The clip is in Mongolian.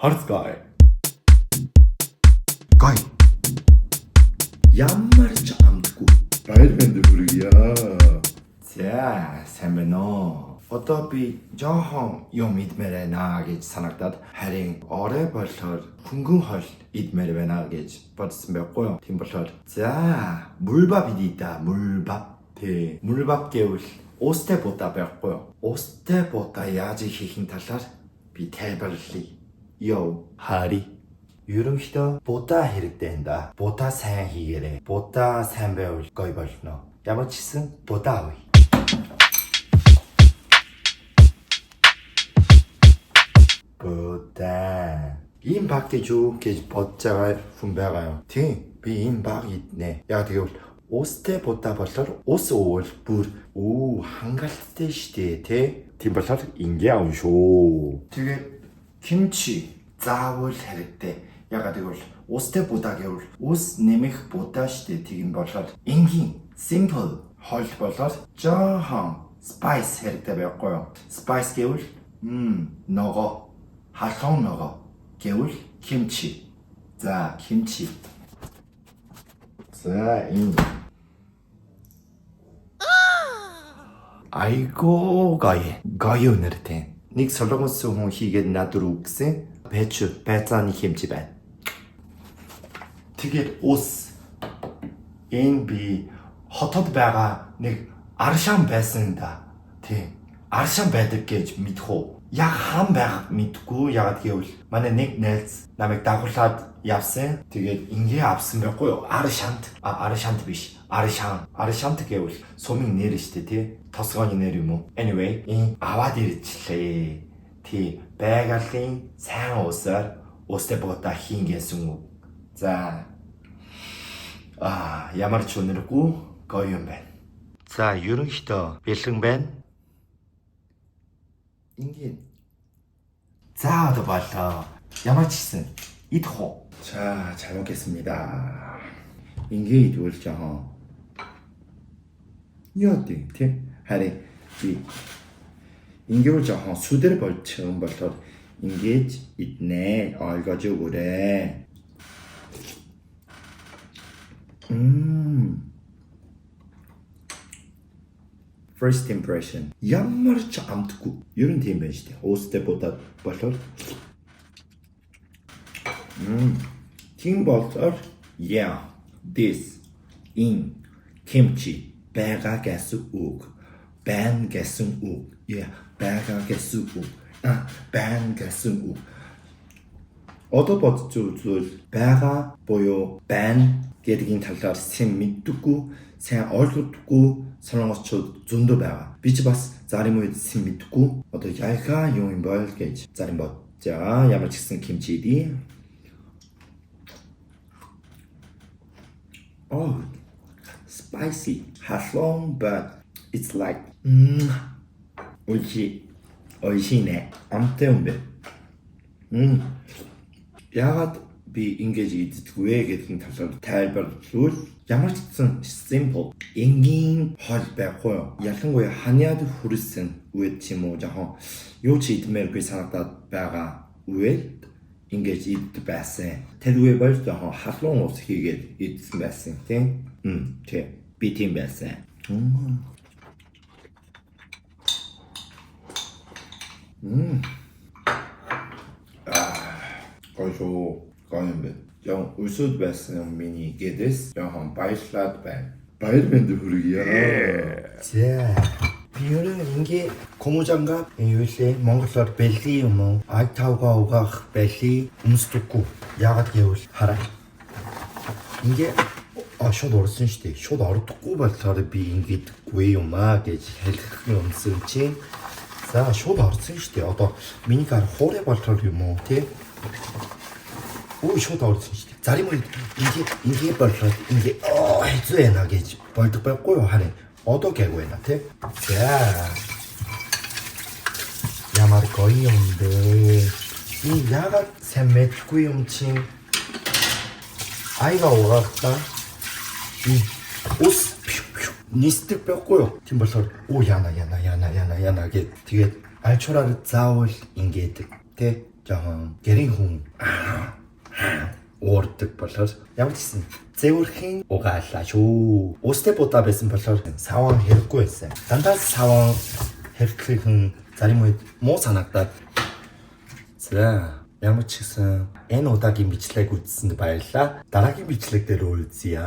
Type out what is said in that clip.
Харцгаая. Гоё. Ямар ч амтгүй. Баяр мэнд хүргье. За, сайн байна уу? Одоо би жоохон юм идмээр байна гэж санагдаад харин орой болохоор хөнгөн хоол идмээр байна гэж бодсон байхгүй юу? Тийм болохоор за, мулбап идье да, мулбап. Тэ, мулбап гэвэл уустай будаа байхгүй юу? Уустай будаа яаж хийхин талаар би тайлбарлая. Йоо, хари. Ерөнхийдөө будаа хэрэгтэй энэ да. Будаа сайн хийгээрэй. Будаа сайн байвал гоё болно. Ямар ч гэсэн будаа авъя. Будаа. Ийм баг гэж юу гэж бодож байгаа хүн байгаа юм. Тийм. Би ийм баг иднэ. Яг тэгвэл уустай будаа болохоор ус уувал бүр өө хангалттай штэ тий. Тийм болохоор ингээ авна шүү. Тэгээд кимчи заавал хэрэгтэй. Ягаад гэвэл устай будаа гэвэл ус нэмэх будаа штэ. Тийм болохоор энгийн simple хоол болоод жоохон spice хэрэгтэй байхгүй юу? Spice гэвэл ногоо, халуун ногоо гэвэл кимчи. За, кимчи. За, энэ. Айгуу гоё. Гоё нэртэй. Нэг солонгос хүн хийгээд над руу өгсөн. 배추, байцааны кимчи байна. Тэгээд ус. Энэ би хотод байгаа нэг аршаан байсан да. Тийм. Аршаан байдаг гэж мэдэх үү? Яг хаан байх мэдгүй. Ягаад гэвэл манай нэг найз намайг дагуулад явсан. Тэгээд ингээ авсан байхгүй юу? Аршант. А аршант биш. Аршаан. Аршант гэвэл сумын нэр шүү дээ, тий? Тосгооны нэр юм уу? Anyway, энэ аваад ирчихлээ. Тий, байгалийн сайн усаар устай будаа хийн гэсэн үг. За. А, ямар ч үнэргүй гоё юм байна. За, ерөнхийдөө бэлэн байна. Ингээ. За, одоо боллоо. Ямар ч гэсэн идэх үү? 자, 잘 먹겠습니다. ингээ идвэл жоохон яа тий, тий? Харин би ингээвэл жоохон сүдэр болчих юм болохоор ингэж иднэ. Ойлгож өгөөрэй. First impression. Ямар ч амтгүй. Ер нь тийм байна шүү дээ. Уустай будаад болохоор. Тийм болохоор yeah, this in kimchi байгаа гэсэн үг. Байна гэсэн үг. Yeah, байгаа гэсэн үг. А, байна гэсэн үг. Одоо бодож үзвэл байгаа буюу байна гэдгийн талаар сайн мэддэггүй, сайн ойлгодоггүй солонгосчууд зөндөө байгаа. Би ч бас зарим үед сайн мэддэггүй. Одоо яйха юм юм бол гэж зарим бодож байгаа. Ямар ч гэсэн кимчи идье. Oh, spicy. Халуун but it's like おいしい. おいしいね. Амттай юм бэ. Мм. Яагаад би ингэж иддэг вэ гэдгийн талаар тайлбарлавал ямар ч гэсэн simple энгийн хоол байхгүй юу? Ялангуяа ханиад хүрсэн үед ч юм уу жоохон юу ч идмээргүй санагдаад байгаа үед ингэж иддэг байсан. Тэр үе бол жоохон халуун ус хийгээд идсэн байсан тийм. Тий. Би тийм байсан. Мм. Мм. Гоё шүү. Гоё юм байна. Жоохон өлсөөд байсан миний гэдэс жоохон баярлаад байна. Баяр мэнд хүргье. За. Би ер нь ингээ 고무장갑 юу лээ монголоор бэлий юм уу? Ай тавга угаах бэлий өмсдөггүй. Яагаад гэвэл хараа. Ингээ а шууд орсон шүү дээ. Шууд ордохгүй болохоор би ингэдэггүй юм аа гэж хэлэх юмсан чинь. За шууд орсон шүү дээ. Одоо миний гар хуурай болохоор юм уу тий? Өө шууд орсон шүү дээ. Зарим үед ингээ ингээ болоод ингээ оо хэцүү байна гэж болдог байхгүй юу харин. Одоо гайгүй байна тий. За. Ямар гоё юм бэ? Би яагаад сайн мэдгүй юм чинь аяга угаахта ус нисдэг байхгүй юу? Тийм болохоор оо яна яна яна яна яна гэд тэгээд альчураар заавал ингээд тий. Жоохон гэрийн хүн уурдаг болохоор ямар ч гэсэн зэвэрхэн угаалаа шүү. Устай будаа байсан болохоор саван хэрэггүй байсан. Дандаа саван хэрэглэхэн зарим үед муу санагдаад. За, ямар ч гэсэн энэ удаагийн бичлэг үзсэнд баярлалаа. Дараагийн бичлэг дээр уулзъя.